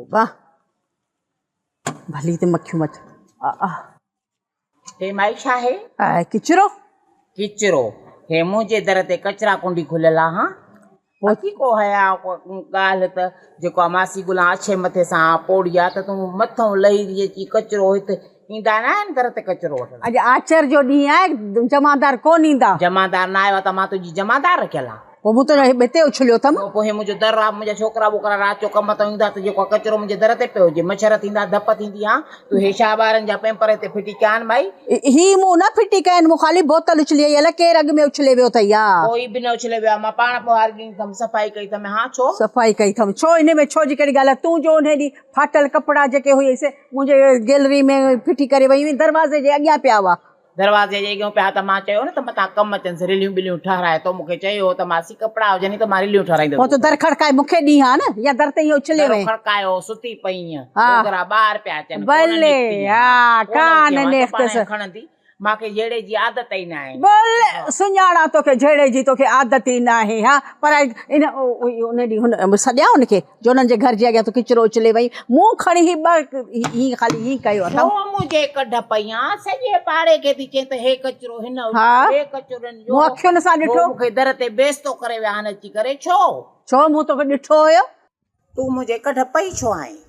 توبه ڀلي ته مکيون مچ آ آ. هي مائي ڇا هي؟ آهي ڪچرو. ڪچرو هي منهنجي در تي ڪچرا ڪونڊي کليل آ هان. اٿي ڪو حياء ڪو ڳالهه ته جيڪو آ ماسي گلان اڇي مٿي سان آ پوڙهي آ ته تون مٿئون لهي ٿي اچي ڪچرو هت ايندا نه آهن در تي ڪچرو وٺڻ. اڄ آچر جو ڏينهن آهي جمعدار ڪونه ايندا. جمعدار نه آيو آ ته مان تنهنجي جمعدار رکيل آ. پوء مون تنهنجو هتي اڇليو اٿم. پوء هي منهنجو در آ، منهنجا ڇوڪرا ٻوڪرا رات جو ڪم تان ايندا ته جيڪو ڪچرو منهنجي در تي پيو هجي، مڇر ٿيندا، ڌپ ٿيندي هان، تون هي ڇا ٻارن جا پيمپر هتي ڦٽي ڪيا آهن مائي؟ هي مون نه ڦٽي ڪيا آهن، مون خالي بوتل اڇلي آهي، الائي ڪير اڳ ۾ اڇلي ويو اٿئي ها. ڪوئي به نه اڇلي ويو آهي، مان پاڻ ٻوهاري ڏني اٿم، صفائي ڪئي اٿم، هان ڇو؟ صفائي ڪئي اٿم، ڇو؟ انهي ۾ ڇو جي ڪهڙي ڳالهه آهي، تون جو انهي ڏينهن ڦاٽل ڪپڙا جيڪي هئي سي منهنجي گيلري ۾ ڦٽي ڪري وئي هئين، دروازي جي اڳيان پيا هئا. دروازي جي اڳيون پيا ته مان چيو نه ته متان ڪم اچنس رليون ٻليون ٺهرائي تو مون کي چيو هو ته ماسي ڪپڙا هجني ته مان رليون ٺهرائيندس پوء تو در کڙڪائي مون کي ڏين ها نه يا در تي ائين اڇلي در وئين. کڙڪايو هو ستي پئينء ها گوگرا ٻاهر پيا اچن ڪونه بلي نڪتينء ها ڪونه ڪانه اٿيم ته نڪتس. پاڻهي کڻندي مان کي جهيڙي جي عادت ئي ناهي. بلي سڃاڻان توکي جهيڙي جي توکي عادت ئي ناهي ها پر ان ان ڏينهن هن سڏيان ان کي جو انهن جي گهر جي اڳيان تون ڪچرو اڇلي وئين، مون کڻي هي ٻه هي خالي هي ڪيو اٿم. ڇو منهنجي ڪڍ پئي آن، سڄي پاڙي کي ٿي چئين ته هي ڪچرو هن اڇليو، هي ڪچرو هن جو. مون اکين سان ڏٺو. هو مون کي در تي بيستو ڪري ويا آهن اچي ڪري، ڇو؟ ڇو مون توکي ڏٺو هيو. تون منهنجي ڪڍ پئي ڇو آهين؟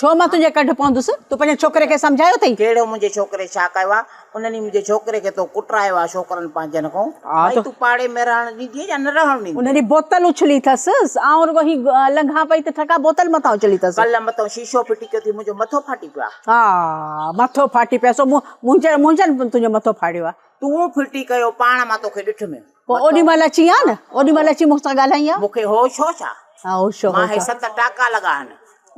ڇو مان تنهنجي ڪڍ پوندس؟ تون پنهنجي ڇوڪري کي سمجهايو اٿئي؟ ڪهڙو منهنجي ڇوڪري ڇا ڪيو آ؟ انهن ئي منهنجي ڇوڪري کي تو ڪٽرايو آ ڇوڪرن پنهنجن کان. ڀائي تون پاڙي ۾ رهڻ ڏيندينء يا نه رهڻ ڏيندينء؟ ان ڏينهن بوتل اڇلي اٿس. آئون رڳو هي لنگهان پئي ته ٺڪا بوتل مٿان اڇلي اٿس. ڪلهه مٿئون شيشو ڦٽي ڪيو ٿي منهنجو مٿو ڦاٽي پيو آ. ها مٿو ڦاٽي پيو آ سو مون منهنجي منهنجن تنهنجو مٿو ڦاڙيو آ. تون ڦٽي ڪيو پاڻ مان توکي ڏٺم. پوء اوڏي مهل اچين ها نه، اوڏي مهل اچي مون سان ڳالهائين ها. مون کي هوش هو ڇا؟ ها هوش هو مان هي ڇا؟ ست ٽاڪا لڳا آهن.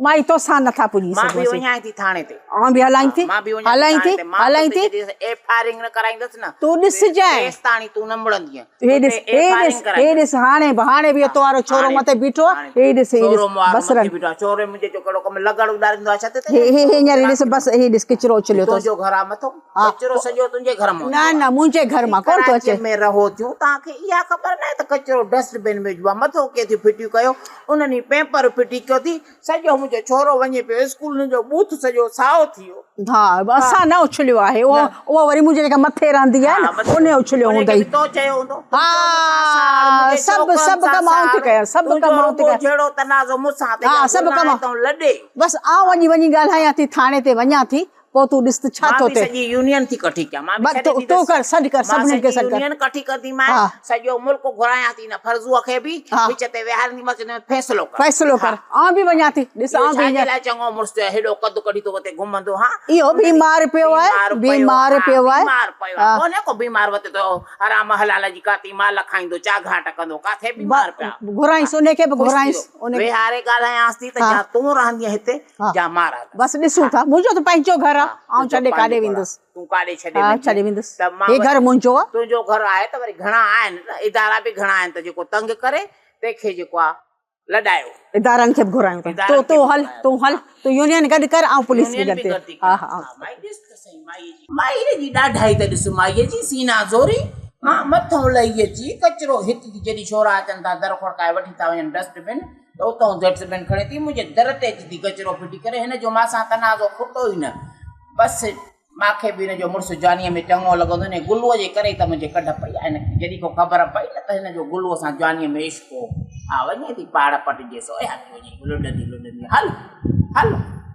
مائي توسان نٿا پڄي مان به سگهون اسين. وڃان ٿي ٿاڻي تي. آئون به هلائين ٿي، مان به وڃان ٿي هلائين ٿاڻي ٿي، تي. مان هلائين توتي ٿي. جڏهن ايف I R نه ڪرائيندس نه. تون ڏسجانء. تيستاڻي تون نه مڙندينء. هي ڏس، هي ڏس، هي ڏس، هاڻي به، هاڻي به اهو تو وارو ڇورو مٿي بيٺو آهي. هي ڏس، هي ڏس، بصرن. مٿي بيٺو آهي. ڇوري منهنجي جو ڪهڙو ڪم لغڙ اڏاريندو آهي ڇت تي. هي، هي، هينئر هي ڏس، بس هي ڏس ڪچرو اڇليو اٿس. تنهنجو گهر آهي مٿو. ڪچرو سڄو تنهنجي گهر مان نه نه منهنجي گهر مان ڪونه ٿو اچي. ڪراچيء ۾ رهو ٿيون توهان کي اها خبر ناهي ته ڪچرو ڊسٽ بن ۾ وجهبو آهي مٿو ڪيئن ٿيون ڦٽيون ڪيو انهن ئي پيمپر ڦٽي ڪيو ٿي سڄو منهنجو ڇورو وڃي پيو اسڪول هن جو ٻوٿ سڄو سائو ٿي ويو. ها اسان نه اڇليو آهي اهو اهو وري منهنجي جيڪا مٿي رهندي آهي نه انهي اڇليو هوندئي. تو چيو هوندو ها سڀ سڀ ڪم آئون ٿي ڪيان سڀ ڪم آئون ٿي ڪيان جهڙو تنازعو مون سان ته ها سڀ ڪم لڏي بس آئون اڄ وڃي ڳالهايان ٿي ٿاڻي تي وڃان ٿي پوء تون ڏس ته ڇا مان ٿو به ٿئي. سڄي يونين ٿي ڪٺي ڪيان. مان به بس ڇڏي تون ڏيندس. ڪر سڏ ڪر مان سڀني کي سڄي سڏ ڪر. يونين ڪٺي ڪنديمانء. ها. سڄو ملڪ گهرايان ٿي ان فرزوء کي به ها. وچ تي ويهارينديمانس چونديمانس فيصلو ڪر. فيصلو ڪر. ها. آئون به وڃان ٿي. ڏس اهو آئون به ڇا جي هينئر. لاء چڱو مڙس ٿيو آهي. هيڏو قد ڪڍي ٿو وتي گهمندو هان. اهو بيمار پيو آهي. بيمار پيو بيمار ها پيو آهي. بيمار پيو آهي. ها. ڪونهي ڪو بيمار وتي ٿو حرام حلال جي ڪاتي مال کائيندو چاگهاٽ ڪندو. ڪاٿي بيمار پيا. گهرائينس ان کي به خوش ٿي گهرائينس ويو. ان کي. ويهاري ڳالهايانس ٿي ته ها. جا تون رهندينء هتي ها. جا مان رهندس. بس ڏسون ٿا. منهنجو ته پنهنجو گهر آ. آئون تنهنجو ڇڏي ڪاڏي پنهنجو گهر آ. ويندس. تون ڪاڏي ڇڏي ها ويندينء؟ ڇڏي ويندس. ته مان هي وري گهر منهنجو آ. تنهنجو گهر آهي ته وري گهڻا آهن نه ادارا به گهڻا آهن ته جيڪو تنگ ڪري تنهن کي جيڪو آ لڏايو. ادارن کي به گهرايون ٿا. ادارن کي تون به هل گهرايو تون هل تون يونين گڏ ڪر آئون پوليس به يونين گڏ به گڏ ٿي ها ڪران. ها. ها مائي ڏس ته سهي مائيء جي. مائيء جي ڏاڍائي ته ڏس مائيء جي سينا زوري ها مٿئون لهي اچي ڪچرو هت ٿي جڏهن ڇورا اچن ٿا در کڙڪائي وٺي ٿا وڃن ڊسٽ بن ته اتئون ڊسٽ بن کڻي ٿي منهنجي در تي اچي ٿي ڪچرو ڦٽي ڪري هن جو مان سان تنازعو کٽو ئي نه بس ماکي به هن جو مڙس جوانيء ۾ چڱو لڳندو هن گلوء جي ڪري ئي ته منهنجي ڪڍ پئي آهي هن کي جڏهن کان خبر پئي نه ته هن جو گلوء سان جوانيء ۾ عشق هو ها وڃي ٿي پاڙ پٽجي سو اها ٿي وڃي لڏندي لڏندي هل هل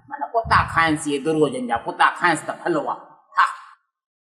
معنيٰ ڪتا کائنس اهي دروجن جا ڪتا کائنس ته ڀلو آ.